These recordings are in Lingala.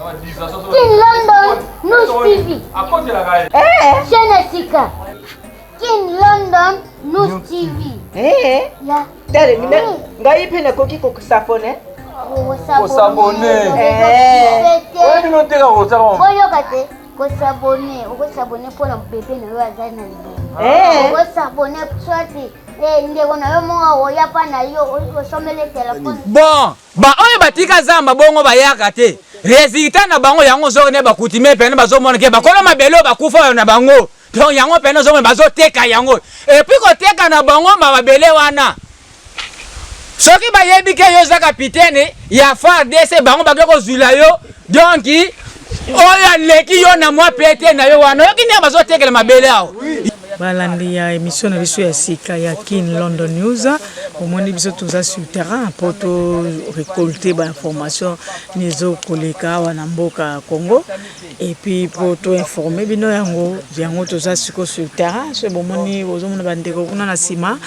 Kin London News TV. Chaîne ya sika. Kin London News TV. Eh. Ya. Tale, ngai mpe nakoki kosabone. Kosabone. Eh. Oyebi bino te kaka kosaka. Boyoka te. Kosabone, okosabone mpo na bebe na yo aza na libumu. Eh. Okosabone soit eh, ndeko na yo moko oya mpa na yo osomeli telefone. Bon, Ba oyo batika zamba bongo bayaka te. Resultat na bango yango ozo ne ba coutumier pene bazo mona ke bakolo mabele oyo bakufa oyo na bango. Donc yango pene ozo mona bazo teka yango. Et puis koteka na bango ma mabele wana. Soki bayebi ke yo oza capitaine ya FARDC bango bake kozwila yo donc oyo aleki yo na mwa pete na yo wana oyoki ndenge bazotekela mabele awa. Balandi ya emission na biso ya sika ya Kin London News, omoni biso toza sur terrain mpo to récolter ba information nezo koleka awa na mboka ya Congo et puis mpo to informer bino yango yango toza siko sur terrain. So bomoni bozomona bandeko kuna na nsima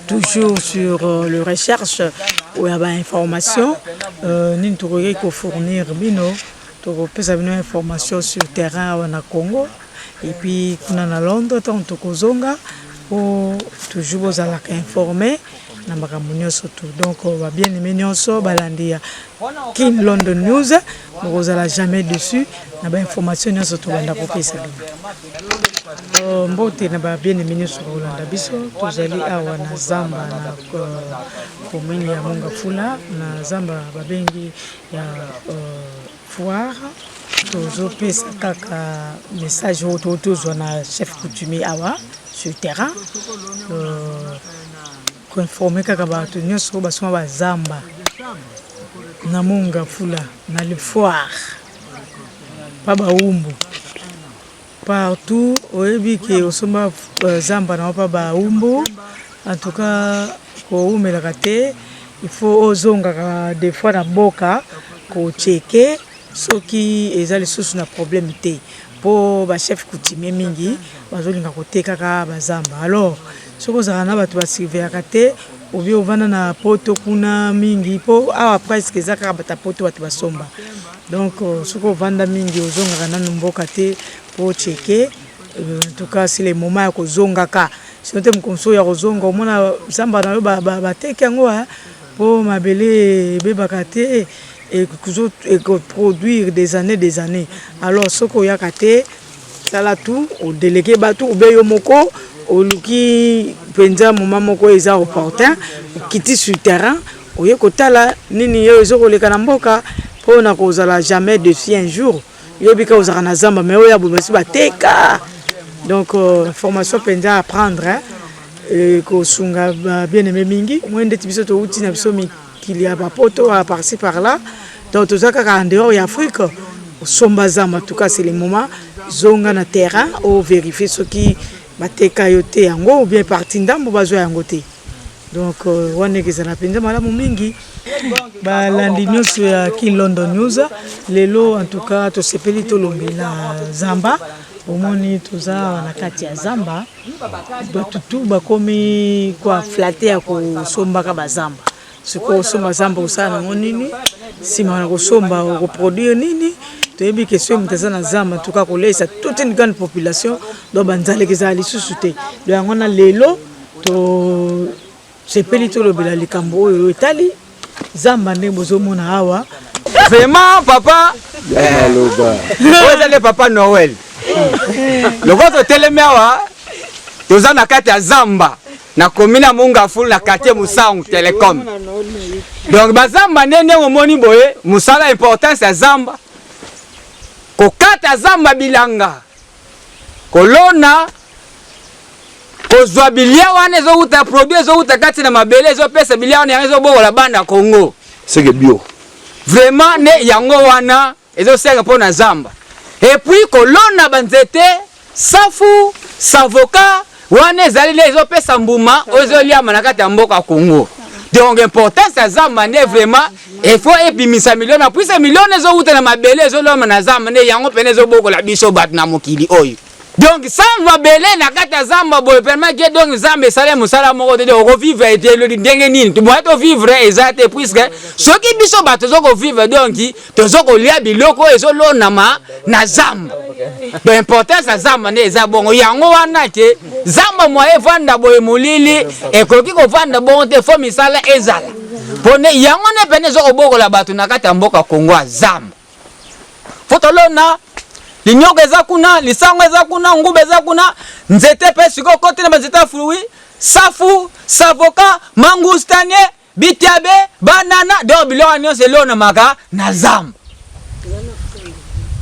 toujours sur euh, le recherche ya ba information euh, nini tokoki kofournir bino, tokopesa bino information sur terrain awa na Congo et puis kuna na Londres ntango tokozonga po toujours bozalaka informé na makambo nyonso tout. Donc ba bien aimé nyonso balandi ya Kin London News, bokozala jamais dessus na ba information nyonso tobanda kopesa bino. Mbote na ba bien aimé nyonso kolanda biso, tozali awa na zamba na commune ya Mongafula, na zamba babengi ya foire. Tozopesa kaka message oyo to tozwa na chef coutumier awa sur terrain, koinforme kaka bato nyonso oyo basoma bazamba na Mongafula na le foire pa bawumbu partout. Oyebi ke osomba zamba na yo pa bawumbu, en tout cas kowumelaka te, il faut ozongaka des fois na mboka kocheke soki eza lisusu na problème te, mpo bachef coutumier mingi bazolinga kotekaka bazamba. Alors soki ozalaka na bato basurveillaka te, obi ovanda na poto kuna mingi, mpo awa presque eza kaka bato ya poto bato basomba. Donc soki ovanda mingi ozongaka nanu mboka te mpo ocheke, en tout cas c'est le moment ya kozongaka. Sinon te, mokonso ya kozonga omona zamba na yo bateki yango, mpo mabele ebebaka te, ekoproduire des années des années. Alors soki oyaka te, sala tout odelege bato obe yo moko oluki mpenza moment moko eza opportun, okiti sur terrain, oye kotala nini yo ezokoleka na mboka, mpona kozala jamais dessus un jour. Yoyebi kaka ozalaka na zamba, mais oyo ya boye basi bateka. Donc information mpenza à prendre, kosunga bien aimé mingi. Moi ndeti biso touti na biso mikili ya bapoto par-ci par-là, donc toza kaka en dehors ya Afrique. Osomba zamba, en tout cas c'est le moment zonga na terrain ovérifie soki bateka yo te yango ou bien parti ndambo bazwa yango te. Donc wana ekezala mpenza malamu mingi. Balandi nyonso ya Kin London News, lelo en tout cas tosepeli tolombi na zamba. Omoni toza awa na kati ya zamba, bato tu bakomi kwa flatte ya kosombaka bazamba. Sikoyo osomba zamba, osala nango nini? Nsima na kosomba okoproduire nini? Toyebi ke soki moto aza na zamba, en tout cas koleisa toute une grande population, donc banzaleka ezala lisusu te. Donc yango wana lelo tosepeli tolobela likambo oyo etali zamba ndenge bozomona awa. Vraiment papa, oyo eza nde papa Noel. Lokola totelemi awa, toza na kati ya zamba na commune ya Mongafulu na quartier Musangu Telecom. Donc bazamba nde ndenge omoni boye, mosala importance ya zamba, kokata zamba bilanga, kolona, kozwa bilia wana ezowuta produit ezowuta kati na mabele, ezopesa bilia wana, yango ezobokola bana Congo. Seke bio. Vraiment nde yango wana ezosenga mpo na zamba. Et puis kolona banzete safu, savoka wana ezali nde ezopesa mbuma oyo ezoliama na kati ya mboka Congo. Donc importance ya zamba nde vraiment il faut ebimisa miliona, puisque miliona ezowuta na mabele ezoloma na zamba, nde yango pene ezobokola biso bato na mokili oyo. Donc sans mabele na kati ya zamba boye permet que donc zamba esali mosala moko te, donc okovivre ete ndenge nini moyen tovivre eza te, puisque soki biso bato tozo kovivre, donc tozo kolia biloko oyo ezolonama na zamba. Donc importance ya zamba nde eza bongo. Yango wana ke zamba moyen evanda boye molili ekoki kovanda bongo te, fo misala ezala pone yango nde pene ezokobokola bato na kati ya mboka Kongo ya zamba. Fo tolona linyoko eza kuna, lisango eza kuna, nguba eza kuna, nzete mpe sikoyo okoti na banzete ya fruit, safu, savoka, mangustanie, bitiabe, banana, donc biloko nyonso elonamaka na zamba.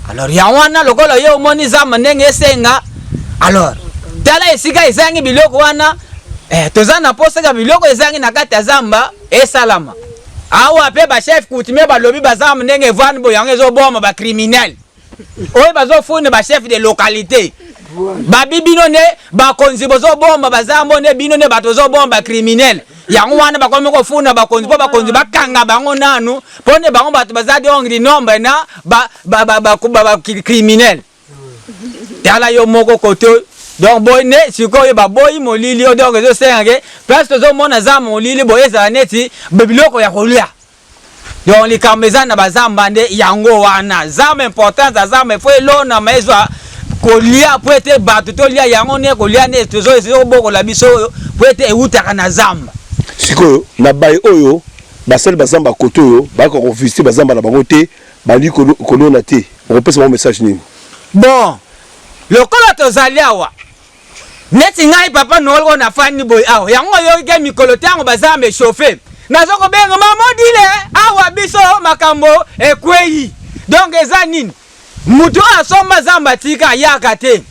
Alors yango wana lokola yo omoni zamba ndenge esenga, alors tala esika ezangi biloko wana, toza na posa ya biloko ezangi na kati ya zamba esalama. Awa pe ba chef coutumier balobi bazamba ndenge evandi boye, yango ezoboma ba criminel oyo bazofunda ba chef de localité. Babi bino nde bakonzi bozobomba bazambo, nde bino nde bato bozobomba ba criminel. Yango wana bakomi kofunda bakonzi mpo bakonzi bakanga bango nanu, mpo nde bango bato baza donc du nombre na ba criminel. Tala yo moko kote, donc boye nde sikoyo baboyi molili oyo, donc ezosenga ke place tozomona za molili boye ezala neti biloko ya kolia. Donc likambo eza na bazamba nde yango wana. Zamba, importance ya zamba, efo elonama ezwa kolia po ete bato tolia yango, nde kolia nde tozobokola biso oyo po ete ewutaka na zamba. Sikoyo na baye oyo basali bazamba kote oyo bayaka kovisite bazamba na bango te, balingi kolona te, okopesa bango message nini? Bon, lokola tozali awa neti ngai papa Noel oyo nafandi boye awa, yango oyoki ke mikolo ntango bazamba echauffe, nazo kobenga mama Odile awa, biso makambo ekwei. Donc eza nini? Moto oyo asomba zamba tika ayaka te.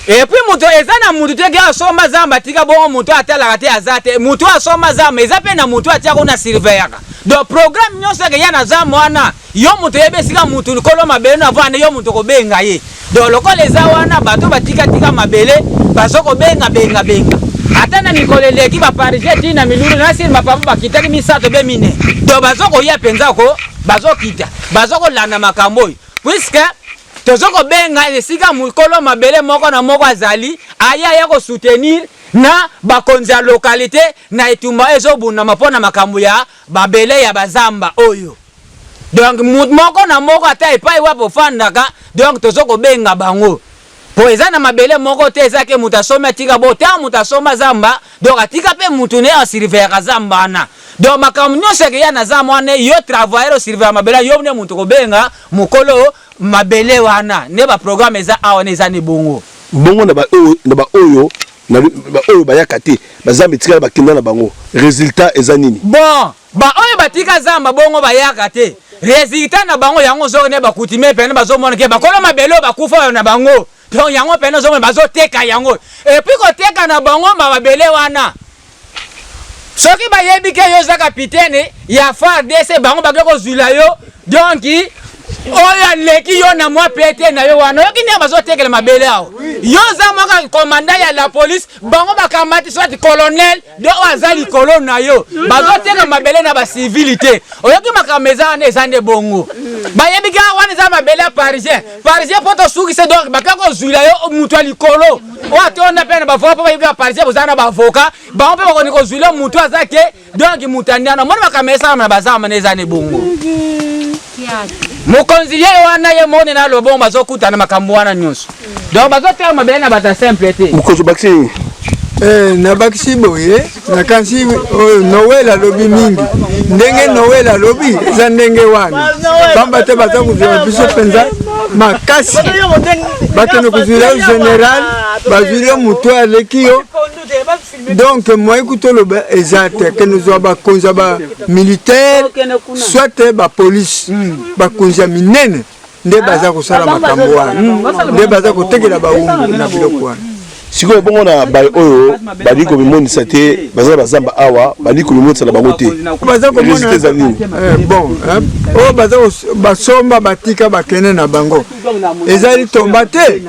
Et puis moto eza na moto te ke asomba zamba tika bongo moto atalaka te, aza te. Moto asomba zamba eza mpe na moto atiaka kuna surveillaka. Donc programme nyonso ekeya na zamba wana, yo moto oyebi esika moto likolo mabele na vanda, yo moto kobenga ye. Donc lokola eza wana, bato batikatika mabele bazo kobenga benga benga. Ata na mikolo eleki baparisien ti na milulu na nsima papa bakitaki misato be mine. Donc bazo koya mpenza ko bazokita, bazo kolanda makambo oyo, puisque tozo kobenga esika mokolo mabele moko na moko azali aya ya kosoutenir na bakonzi ya localité na etumba ezobundama mpo na makambo ya babele ya bazamba oyo. Donc moko na moko ata epai wapi ofandaka, donc tozo kobenga bango po eza na mabele moko te eza ke moto asomi atika bo ntango moto asomba zamba, donc atika mpe motu ne asurveillaka zamba wana. Donc makambo nyonso ekeya na zamba wana, yo travailleur osurveilla mabele, yo nde moto kobenga mokolo mabele wana. Nde baprogramme eza awa ne eza ne bongo. Bongo na baoyo oyo bayaka te, bazamba etikala bakenda na bango, résultat eza nini? Bon, baoyo batika zamba bongo bayaka te, résultat na bango yango ozoki nde bakutime pene bazomona ke bakolo mabele oyo bakufa na bango. Donc yango pene ozomona bazoteka yango. Et puis koteka na bango mabele wana, soki bayebi ke yo oza capitaine ya FARDC, bango bake kozwila yo, donc oyo aleki yo na mwa pete na yo wana. Oyoki ndenge bazotekela mabele awa? Yo oza mwaka commandant ya la police, bango bakamati soit colonel de oyo aza likolo na yo, bazoteka mabele na bacivili te. Oyoki makambo eza wana? Eza nde bongo. Bayebi kaka wana eza mabele ya parisien, parisien mpo tosukise, donc bake kozwila yo moto ya likolo oyo atonda mpe na bavoka, mpo bayebi kaka parisien boza na bavoka, bango mpe bakoni kozwila moto aza ke donc moto andiana. Omoni makambo esalama na bazamba nde eza ne bongo. Mokonzi ye wana ye moni na lobongo bazokutana makambo wana nyonso, donc bazoteka mabele na bato ya simple te. Mokonzi, obakisi nini? Nabakisi boye, nakanisi oyo Noel alobi mingi, ndenge Noel alobi eza ndenge wana, pamba te baza kozwela biso mpenza makasi. Bakende kozwela yo général, bazwili yo moto aleki yo, donc moyen kutu oloba eza te. Kende ozwa bakonzi ya bamilitaire soit bapolice, bakonzi ya minene nde baza kosala makambo wana, nde baza kotekela bawumbu na biloko wana. Sikoyo bongo na baye oyo balingi komimonisa te, baza na bazamba awa, balingi komimonisa na bango te, baza résultat eza nini? Bon, oyo baza basomba batika bakende na bango, ezali tomba te.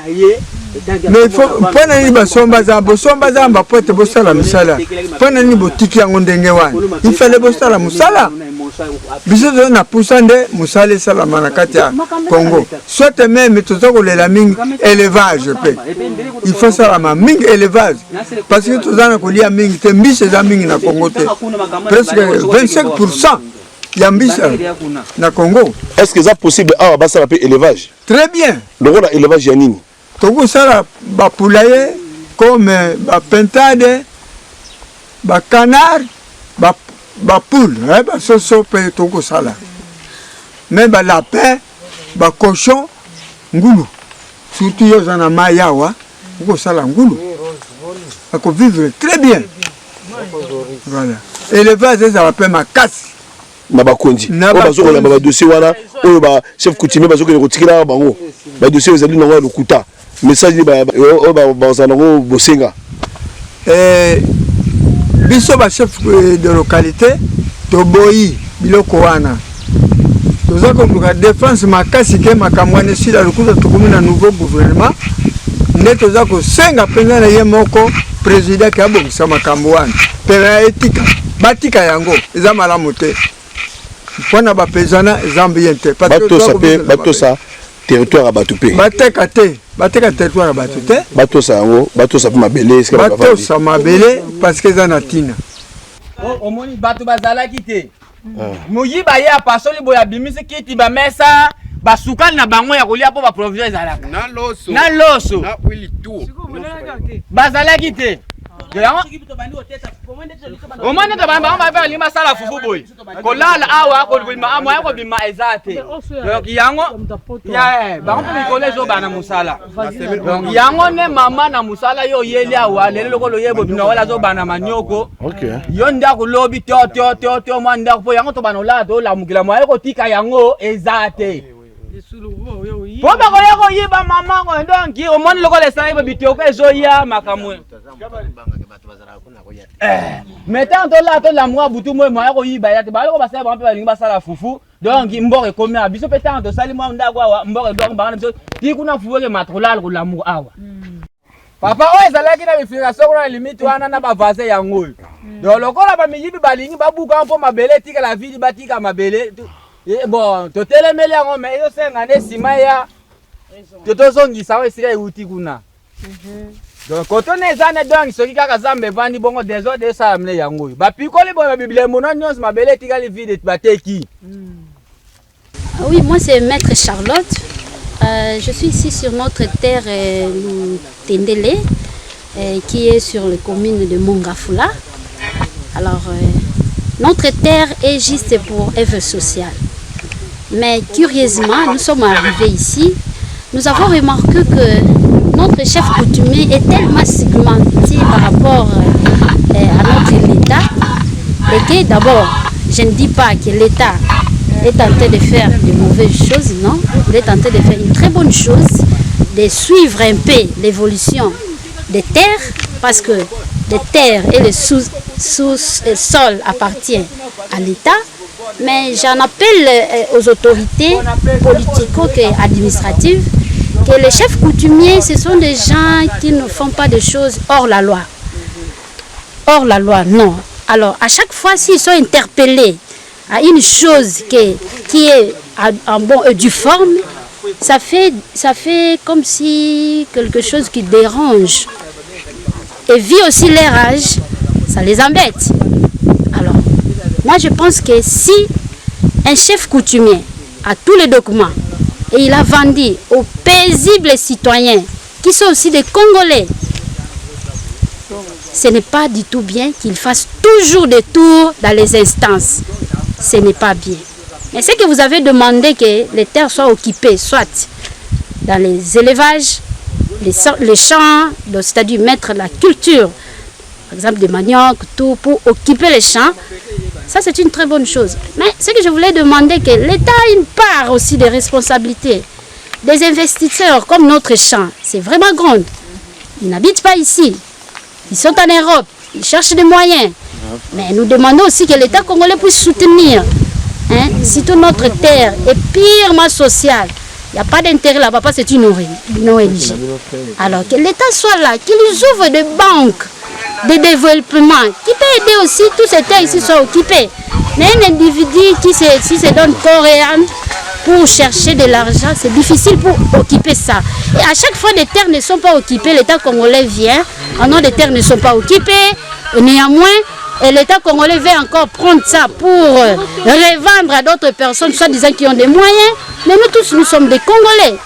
Mais il faut, mpo na nini basomba zamba? Bosomba zamba po ete bosala mosala. Mpo na nini botiki yango ndenge wana? Ifale bosala mosala. Biso toza na pusa nde mosala esalama na kati ya Congo. Soit meme toza kolela mingi élevage pe. Il faut salama mingi élevage parce que toza na kolia mingi te, mbisi eza mingi na Congo te. Presque 25% ya mbisi na Congo. Est-ce que eza possible awa basala pe élevage? Très bien. Lokola élevage ya nini? Tokosala ba poulailler comme ba pintade, ba canard, ba ba poule, eh, ba soso pe tokosala. Mais ba lapin, ba cochon, ngulu. Surtout yo oza na mayi awa, okosala ngulu. Ako vivre très bien. Voilà. Élevage ezala pe makasi. Na bakonzi oyo bazokolamba badossier wana oyo ba chef coutumier bazokende kotikela bango badossier oyo ezali nango ya lokuta, message nini oyo bazala nango bosenga? Eh, biso ba chef eh, de localité toboyi biloko wana, toza koluka défense makasi ke makambo wana esila. Lokuta tokomi na nouveau gouvernement, nde toza kosenga mpenza na ye moko président ke abongisa makambo wana mpe etika batika yango, eza malamu te mpona bapesana, eza bien te. Batosa mpe, batosa territoire ya bato mpe. Bateka te, bateka territoire ya bato te. Batosa yango, batosa mpe mabele esika bato bavandi. Batosa mabele parce que eza na ntina. Omoni bato bazalaki te, moyiba ye apasoli boye, abimisi kiti, bamesa, basukali na bango ya kolia mpo baprovision ezalaka na loso, bazalaki te. Yango omoni ete bango babe balingi basala fufu boye, kolala awa, kobima, moya kobima eza te. Donc yango bango mpe mikolo ezobana mosala. Donc yango nde mama na mosala yo oyeli awa lelo, lokola oyeba obima wala azobana manioko yo ndako lobi to to to to mwa ndako, mpo yango tobana olala, tolamukila, moya kotika yango eza te mpo bakoya koyiba mamango. Donc omoni lokola esalaki bitoko ezoya makambo, mais ntango tolala, tolamuka butu moi, moya koyiba ya te. Baloko basala bango mpe balingi basala fufu. Donc mboka ekomi awa, biso mpe ntango tosali mwa ndako awa, mboka edwaki bango na biso ti kuna fufu eke matolala kolamuka awa. Papa oyo ezalaki na bifilation kuna na limite wana na bavase yango oyo. Donc lokola bamiyibi balingi babuka mpo mabele etikala vide, batika mabele, bon, totelemeli yango, mais ezosenga nde nsima ya tozongisa oyo esika euti kuna. Donc kotona eza ne, donc soki kaka zamba evandi bongo, désordre esalama ne yango oyo bapikoli boye, babiblembo no nyonso, mabele etikali vide, bateki. Oui, moi c'est Maître Charlotte. Je suis ici sur notre terre Tendele, qui est sur la commune de Mont-Ngafula. Alors, notre terre est juste pour œuvre sociale. Mais curieusement, nous sommes arrivés ici, nous avons remarqué que notre chef coutumier est tellement segmenté par rapport à notre État et que d'abord, je ne dis pas que l'État est en train de faire de mauvaises choses, non. Il est en train de faire une très bonne chose, de suivre un peu l'évolution des terres, parce que les terres et le sous-sol appartiennent à l'État. Mais j'en appelle aux autorités politico-administratives que les chefs coutumiers, ce sont des gens qui ne font pas des choses hors la loi. Hors la loi, non. Alors, à chaque fois, s'ils sont interpellés à une chose qui est en bon et due forme, ça fait comme si quelque chose qui dérange. Et vu aussi leur âge, ça les embête. Alors, moi je pense que si un chef coutumier a tous les documents et il a vendu aux paisibles citoyens qui sont aussi des Congolais, ce n'est pas du tout bien qu'il fasse toujours des tours dans les instances. Ce n'est pas bien. Mais ce que vous avez demandé, que les terres soient occupées, soit dans les élevages, les champs, c'est-à-dire mettre la culture, par exemple des manioc, tout, pour occuper les champs, ça c'est une très bonne chose. Mais ce que je voulais demander, que l'État a une part aussi de responsabilité. Des investisseurs comme notre champ, c'est vraiment grand. Ils n'habitent pas ici. Ils sont en Europe, ils cherchent des moyens. Mais nous demandons aussi que l'État congolais puisse soutenir, hein, surtout notre terre est purement sociale. Il n'y a pas d'intérêt là-bas, parce que c'est une ONG. Alors que l'État soit là, qu'il ouvre des banques de développement, qui peut aider aussi tous ces terres ici soient occupées. Mais un individu qui se, qui se donne corps et âme pour chercher de l'argent, c'est difficile pour occuper ça. Et à chaque fois, les terres ne sont pas occupées, l'État congolais vient, en nom des terres ne sont pas occupées, néanmoins, et l'État congolais veut encore prendre ça pour revendre à d'autres personnes, soi-disant qui ont des moyens. Mais nous tous, nous sommes des Congolais.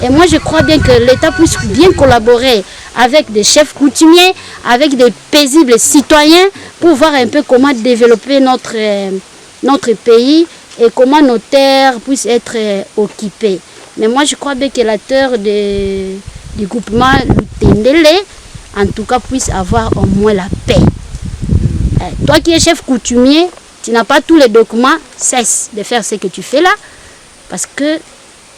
Et moi, je crois bien que l'État puisse bien collaborer avec des chefs coutumiers, avec des paisibles citoyens, pour voir un peu comment développer notre, notre pays et comment nos terres puissent être occupées. Mais moi, je crois bien que la terre de, du groupement Lutendele, en tout cas, puisse avoir au moins la paix. Toi qui es chef coutumier, tu n'as pas tous les documents, cesse de faire ce que tu fais là, parce que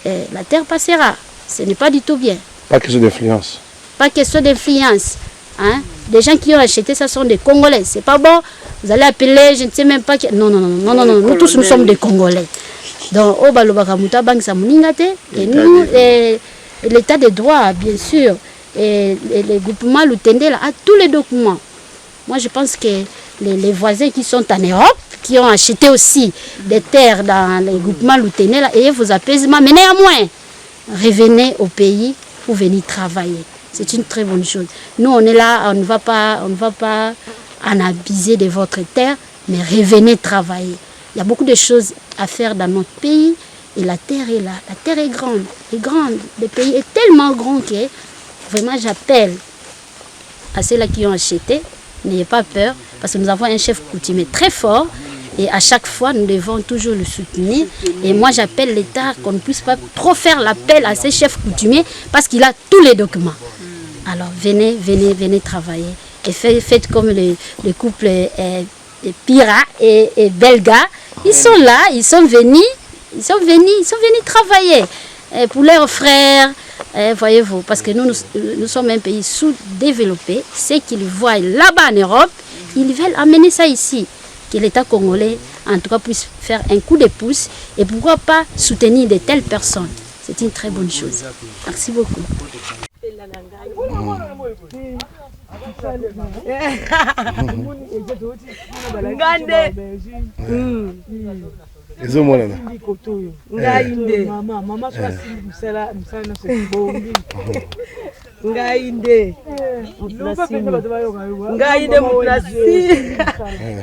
la terre passera. Ce n'est pas du tout bien. Pas question d'influence. Pas question d'influence. Hein? Des gens qui ont acheté ça sont des Congolais. C'est pas bon. Vous allez appeler, je ne sais même pas. Qui... Non, non, non, non, non, non. Nous tous, nous sommes des Congolais. Donc, oyo balobaka moto abangisa moninga te. Et nous, l'état de droit, bien sûr, et le groupement Lutendele a tous les documents. Moi, je pense que les voisins qui sont en Europe, qui ont acheté aussi des terres dans le groupement Lutendele, ayez vos apaisements. Mais néanmoins, revenez au pays pour venir travailler. C'est une très bonne chose. Nous, on est là, on ne va pas en abuser de votre terre, mais revenez travailler. Il y a beaucoup de choses à faire dans notre pays et la terre est là. La terre est grande, est grande. Le pays est tellement grand que vraiment j'appelle à ceux-là qui ont acheté, n'ayez pas peur, parce que nous avons un chef coutumier très fort et à chaque fois, nous devons toujours le soutenir. Et moi, j'appelle l'État qu'on ne puisse pas trop faire l'appel à ces chefs coutumiers parce qu'il a tous les documents. Alors, venez, venez, venez travailler. Et faites comme le couple Pira et Belga. Ils sont là, ils sont venus, ils sont venus, ils sont venus travailler. Et pour leurs frères, voyez-vous, parce que nous, nous, nous sommes un pays sous-développé. Ce qu'ils voient là-bas en Europe, ils veulent amener ça ici. Que l'État congolais, en tout cas, puisse faire un coup de pouce et pourquoi pas soutenir de telles personnes. C'est une très bonne chose. Merci beaucoup. Ngande. Ezomonana. Ngai nde. Mama so asimbi mosala, mosala nyonso ebongi. Ngai nde. Loba mpenza, bato bayoka yo. Ngai nde moto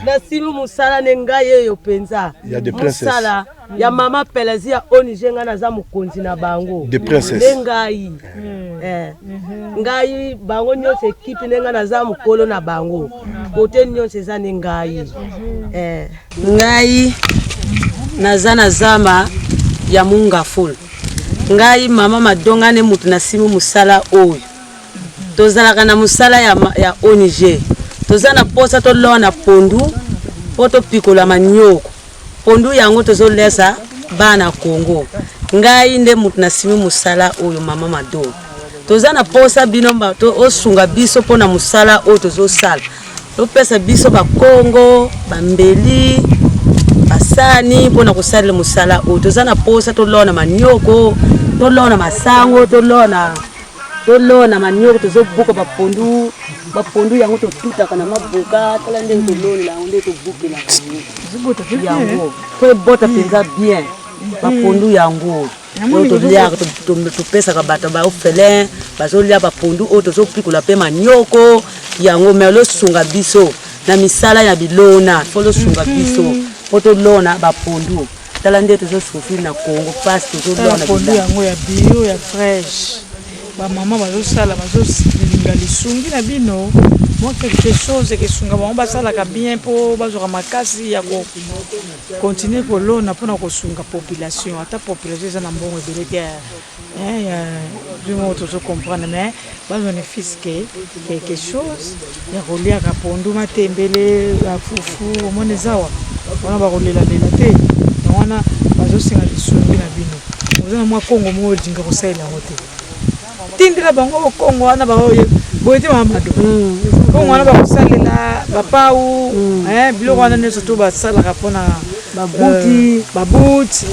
nasimi mosala ne ngai eyo mpenza. Ya des princesses. Mosala ya mama Pelezi ya ONG, ngai naza mokonzi na bango. Des princesses. Nde ngai. Ngai bango nyonso ekipe nde ngai naza mokolo na bango, kote nyonso eza nde ngai. Ngai naza na zamba ya Mont-Ngafula. Ngai mama Madonga nde moto nasimi mosala oyo. Tozalaka na mosala ya ONG. Toza na posa tolona pondu mpo topikola manioko. Pondu yango tozolesa bana Kongo. Ngai nde moto nasimi mosala oyo, mama Mado. Toza na posa bino osunga biso mpona mosala oyo tozosala. Topesa biso bakongo, bambeli, basani mpona kosalela mosala oyo. Toza na posa tolona manioko, tolona masango, tolona manioko. Tozobuka bapondu, bapondu yango totutaka na maboka. Tala ndenge tolonela yango, ndenge tobukelaka yango po ebota mpenza bien. Bapondu yango oyo toliaka, topesaka bato baorphelin, bazolia bapondu oyo tozopikola mpe manioko yango. Me losunga biso na misala ya bilona, fo losunga biso mpo tolona bapondu. Tala nde tozosouffrir na Congo, mpasi tozolona. Pondu yango ya bio, ya fraîche. Bamama bazosala, bazolinga lisungi na bino, mwa quelque chose ekesunga bango, basalaka bien mpo bazwaka makasi ya kocontinuer kolona mpona kosunga population. Ata population eza na mbongo ebele te, moko tozocomprendre, mais bazwa ne fût-ce que quelque chose ya koliaka, pondu, matembele, bafufu. Omona ezawa wana, bakolelalela te. Yango wana bazosenga lisungi na bino. Oza na mwa kongo moko olinga kosalela yango te, tindela bango kongo wana boye te. Mamado, kongo wana bakosalela bapau, biloko wana nyonso to basalaka mpona babuti. Babuti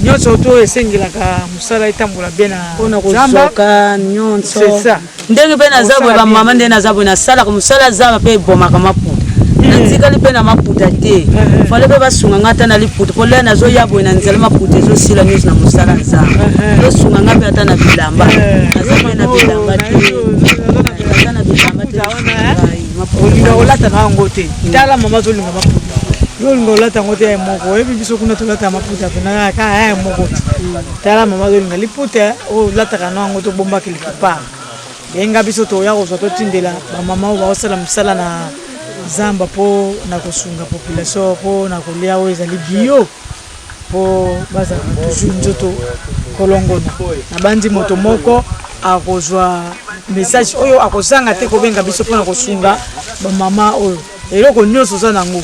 nyonso to esengelaka mosala etambola bien na mpona kozoka nyonso. C'est ça. Ndenge mpe naza boye, bamama, ndenge naza boye, nasalaka mosala zamba mpe ebomaka maputa. Natikali mpe na maputa te. Fale mpe basunga ngai ata na liputa mpo lea nazoya boye na nzela maputa ezosila nyonso na mosala nzambe. Tosunga ngai mpe ata na bilamba. Naza mpe na bilamba te. Naza na bilamba te. Olinga kolata na yango te. Tala mama azolinga maputa. Yo olinga kolata yango te ya moko. Oyebi biso kuna tolata maputa pena kaka ya moko. Tala mama azolinga liputa oyo olataka na yango tobomba quelque part. Benga biso toya kozwa totindela ba mama oyo baosala mosala na zamba mpo na kosunga population mpo na kolia oyo ezali bio mpo bazalaka toujours nzoto kolongono. Nabandi moto moko akozwa message oyo akozanga te kobenga biso mpo na kosunga ba mama oyo eloko nyonso oza nango.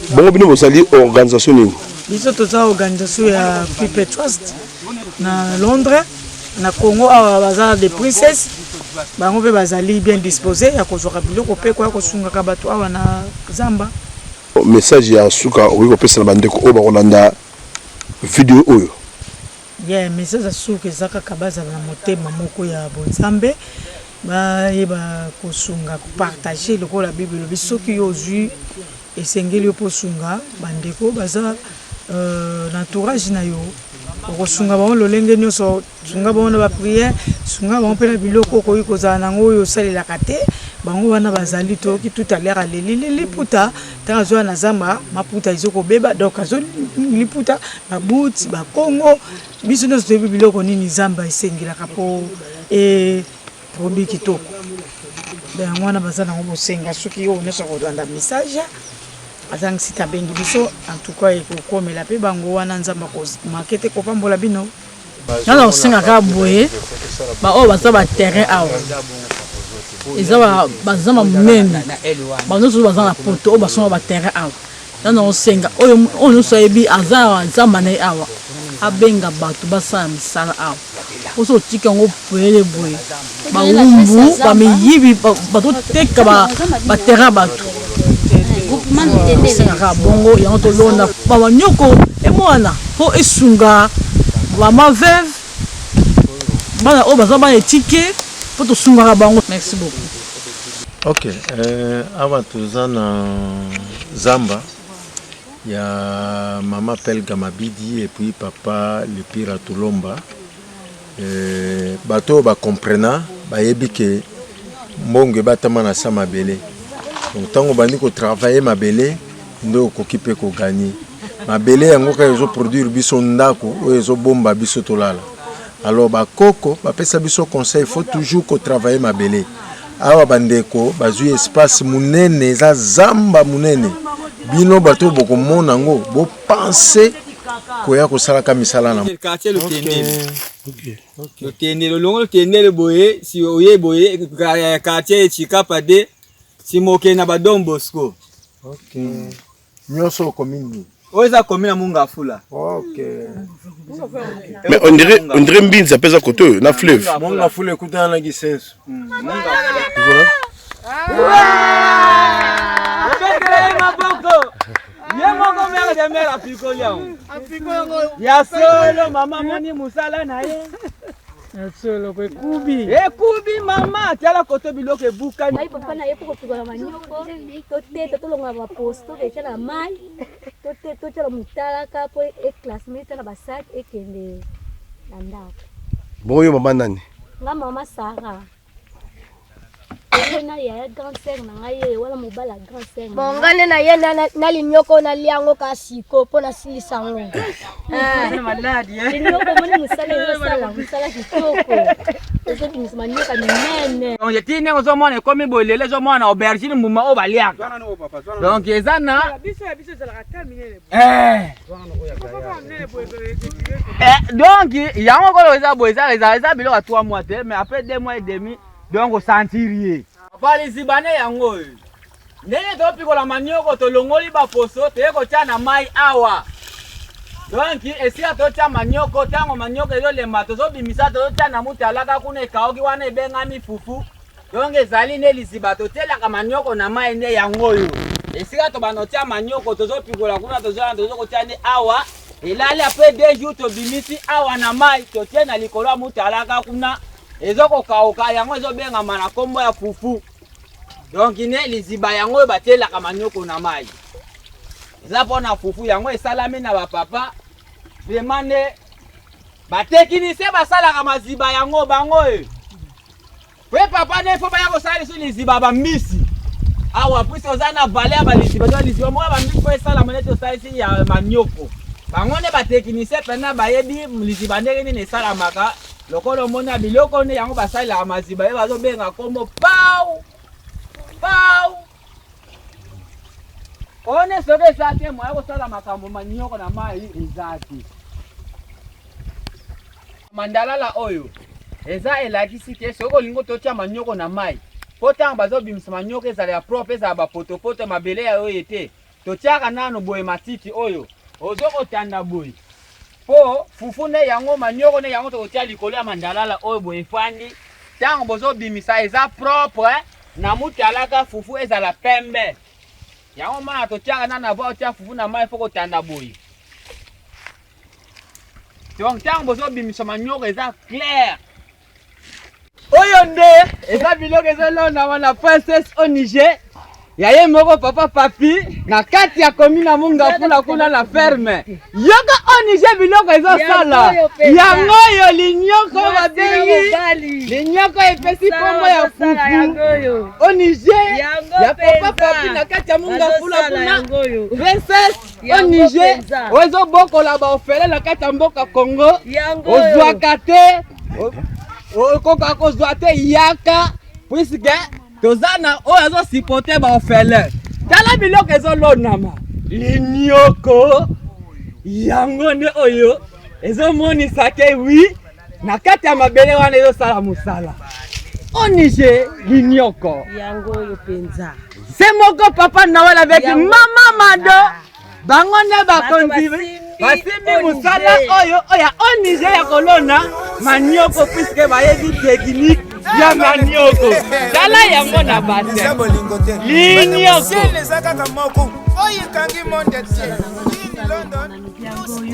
Bongo bino bozali organisation nini? Biso toza organisation ya People Trust na Londres. Na Congo awa baza des princesses bango mpe bazali bien dispose ya kozwaka biloko mpe koya kosungaka bato awa na zamba. Message ya suka okoki kopesa na bandeko oyo bakolanda video oyo? Yeah, message ya suka eza kaka bazala na motema moko ya bonzambe, bayeba kosunga, kopartage lokola Bible elobi soki yo ozwi esengeli yo mpo osunga bandeko baza na entourage na yo. Okosunga bango lolenge nyonso, sunga bango na ba prière, sunga bango mpe na biloko okoki kozala na yango oyo osalelaka te. Bango wana bazali toyoki tout à l'heure aleli liputa ntango azoya na zamba maputa ezo kobeba donc azo liputa ba boots ba kongo biso nyonso toyebi biloko nini zamba esengelaka mpo e produit kitoko. Yango wana baza nango bosenga soki oyo nyonso akolanda message azangisi te abengi biso en tout cas ekokomela pe bango wana nzambe ako manque te kopambola bino. Nga na kosenga kaka boye ba oyo baza ba terrain awa eza ba zamba monene ba nioso baza na poto oyo basomba ba terrain awa nga na kosenga oyo nioso ayebi aza na zamba na ye awa abenga bato basala misala awa po soki otiki yango polele boye bawumbu bamiyibi bazoteka ba terrain ya bato esengaka bongo yango tolona bamanioko emwana mpo esunga mama veuve bana oyo baza bana etike mpo tosungaka bango merci beaucoup. Ok, euh, awa toza na zamba ya mama Pelga Mabidi et puis papa Lepira Tulomba. Euh, bato oyo bacomprena bayebi ke mbongo ebatama na sa mabele donc ntango obandi kotravaille mabele nde okoki mpe koganye mabele yango kaka ezoproduire biso ndako oyo ezobomba biso tolala alors bakoko bapesa biso conseil faut toujours kotravaille mabele awa bandeko bazwi espace monene eza zamba monene bino bato oyo bokomona yango bopense koya kosalaka misala na quartier Lutendele. Lutendele olongo Lutendele boye si oye boye quartier Chikapa de si moke na ba Don Bosco. Okay. Nyonso okomi nini? Oyo eza commune ya Mongafula. Okay. Mais on dirait on dirait Mbinza pesa kote oyo na fleuve. Mongafula ekutana na Kisenso. Voilà. Obetela ye maboko. Ye moko mère de mère apikoli yango. Ya solo mama moni mosala na ye. Ya solo ko ekubi. Ekubi mama tala koto biloko ebukani. Ngai papa na ye mpo kopikola manioko toteta tolongola baposto etya na mai totya na motalaka mpo eclassement etya na basak ekende na ndako. Bongo yo mama nani? Nga mama Sarah. Oyo na yaya grande sœur na ngai ye wana mobali ya grande sœur. Bon ngai nde naye na linyoko nalia yango kaka siko mpo nasilisa yango. Linyoko omoni mosala ezosala mosala kitoko ezobimisa manyoka minene. Donc eti ndenge ozomona ekomi boye lelo ezomona na aubergine mbuma oyo baliaka. Donc eza na Eh. Eh, donc yango kolo eza boye eza eza eza biloko ya 3 mois te mais après 2 mois et demi donc osentir ye palizibane yango oyo ndenge topikola manioko tolongoli baposo toye kotya na mai awa donc esika totya manioko ntango manioko ezolemba tozobimisa tozotya na mutalaka kuna ekauki wana ebengami fufu Donc ezali nde liziba totielaka manioko na mai nde yango oyo esika tobanda kotia manioko tozopikola kuna tozoya tozokotia nde awa elali apres deux jours tobimisi awa na mai totie na likolo ya motalaka kuna ezokokauka yango ezobengama na nkombo ya fufu. Donc ne liziba yango oyo batielaka manioko na mai eza mpo na fufu, yango esalami na bapapa vraiment nde batekinise basalaka maziba yango bango oyo pe papa nde fo baya kosala lisu liziba bambisi awa puisi oza na vale ya baliziba to liziba moko ya bambisi mpo esalama neti osalisi ya manioko. Bango nde batekinise mpena bayebi liziba ndenge nini esalamaka. Lokola omoni ya biloko nde yango basalelaka maziba ye bazobenga nkombo pau pau one. Soki eza te moya kosala makambo manioko na mai eza te. Mandalala oyo eza elakisi ke soki olingi totya manioko na mai, mpo ntango bazobimisa manioko ezala ya propre, ezala bapotopoto mabele ya oyo te, totiaka nano boye matiti oyo ozo kotanda boye mpo fufu nde yango manioko nde yango tokotia likolo ya mandalala oyo boye efandi. Ntango bozobimisa eza propre na mutalaka fufu ezala pembe. Yango mana totiaka nano avant otia fufu na mai, fo kotanda boye. Donc ntango bozobimisa manioko eza clair. Oyo nde eza biloko ezolonama na Princesse ONG ya ye moko papa Papi na kati ya commune ya Mongafula kuna na ferme. Yoka ONG biloko ezosala yango oyo linyoko babengi linyoko epesi kombo ya fufu. ONG ya papa Papi na kati ya Mongafula kuna Princesse ONG oyo ezobokola baofele na kati ya mboka Congo. Ozwaka te, okoka kozwa te, yaka puisque toza na oyo azosupporte baorphelin. Tala biloko ezolonama linioko yango nde oyo ezomonisa ke wi na kati ya mabele wana ezosala mosala ONG linioko yango oyo mpenza. Se moko papa Noël avec mama Mado, bango nde bakonzi basimbi mosala oyo ya ONG ya kolona manioko puiske bayebi teknike ya manioko. Tala yango na bassin linioko. Eza kaka moko oyo ekangi monde te kini London.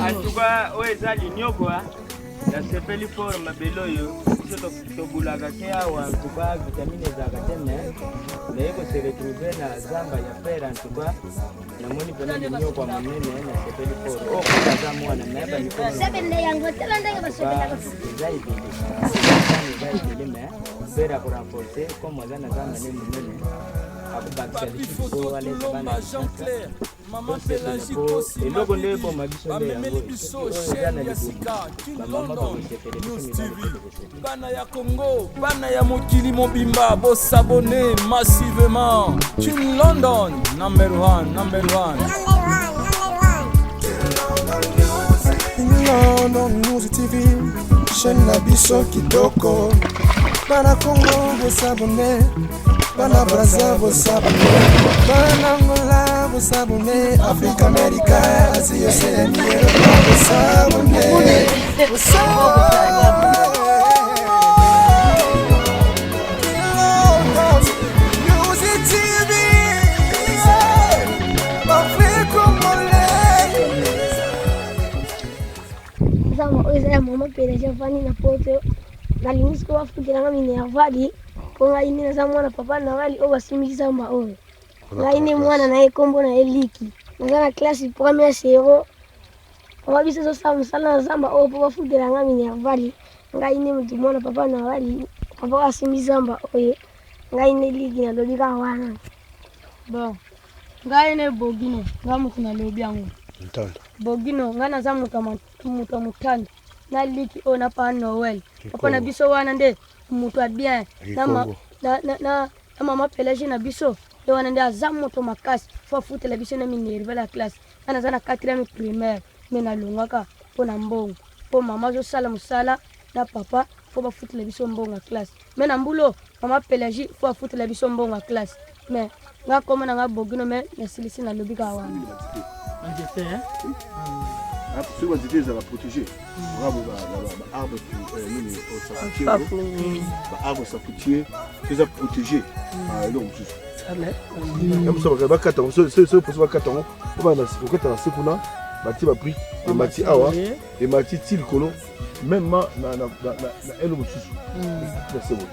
Atuka oyo eza linioko, nasepeli fort. Mabele oyo biso tobulaka ke awa ntuka vitamine ezalaka te, mais naye kose retrouve na zamba ya pere. Antuka namoni mpena linioko ya monene, nasepeli fort. Oyo kaka aza mwana me bamikolo eza ebele, eza ebele, mais pere akorenforce comme aza na zamba nde monene, akobakisa lisusu po alesa bana. Eloko nde eboma biso nde yango oyo eza na libumu, bamama bakosepele, biso mibali mpe tokosepela. Bana ya Congo, bana ya mokili mobimba, bosabone massivement. Tune London, number one, number one. London News TV, chaîne na biso kitoko. Bana Congo bosabone, bana Braza bosabone, bana Angola bosabone, Afrika, Amerika, Asie, Océanie, Europe bosabone, bosabone. News TV, Afrique congolaise. Zamba oyo eza ya mama Pelagie avandi na poto. Nalingi sikoyo bafutelanga minerval mpo ngai nde naza mwana papa Noel oyo basimbi zamba oyo. Ngai nde mwana na ye, nkombo na ye Liki. Naza na classe première sero. Papa biso ezosala mosala na zamba oyo mpo bafutelanga minerval. Ngai nde motu mwana papa Noel, papa oyo asimbi zamba oyo. Ngai nde Liki, nalobi kaka wana. Bon, ngai ne Bogino, ngai moto nalobi yango. Bogino, ngai naza moto ya motando na liki oyo na pa Noel. Papa na biso wana nde moto ya bien na, ma, na, na, na, na mama Pelagie na biso nde wana nde aza moto makasi fo afutela biso na minerval ya classe. Ngai naza na 4e primaire me nalongwaka mpo na mbongo, mpo mama azosala mosala na papa fo bafutela biso mbongo ya classe. Me na mbulo mama Pelagie fo afutela biso mbongo ya classe. Me nga koma na nga Bogino, me nasilisi nalobi kaka wana. Soki banzete ezala protégé, bravo, baarbre nini, baarbre safoutier eza protégé. Eloko mosusu mosusu bakata soki poso bakata yango po kokata na se kuna, batie babrique emati awa, emati ti likolo. Même na elo mosusu na se boye.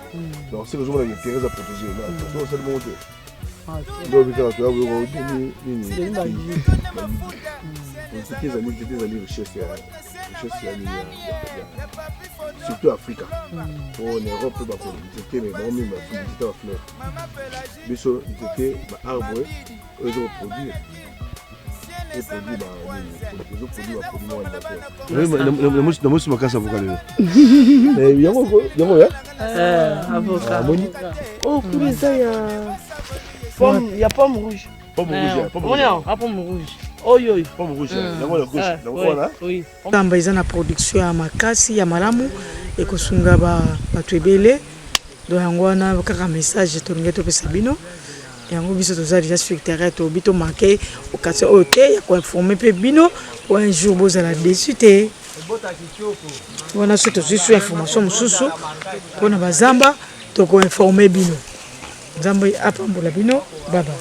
Donc seke ozomona intérêt eza protégé na osali bongo te. Nde kaka toya koyoka odeni nini nzete ezali nzete ezali richesse ya richesse ya nini surtout Afrika. Po na Europe mpe bako nzete me bango mingi nzete ya bafleur. Biso nzete ba arbre oyo ezo koproduire eproduire ba nini ezo produire ba produit moko alimentaire. Namosi makasi avocat lelo. Yango yango ya avocat. Amoni Oh, kuna eza ya pomme, ya pomme rouge. Pomme rouge, ya, pomme rouge. Ah, pomme rouge. Oyo oyo. Pomme rouge, yango na gauche, yango wana. Oui. Zamba eza na production ya makasi ya malamu ekosunga bato ebele. Donc yango wana kaka message tolingi topesa bino. Yango biso toza déjà sur terrain, tobi to marquer occasion oyo te ya koinformer mpe bino po un jour bozala déçu te. Wana soki tozwi su information mosusu mpona bazamba, tokoinforme bino. Nzambe apambola bino. Baba.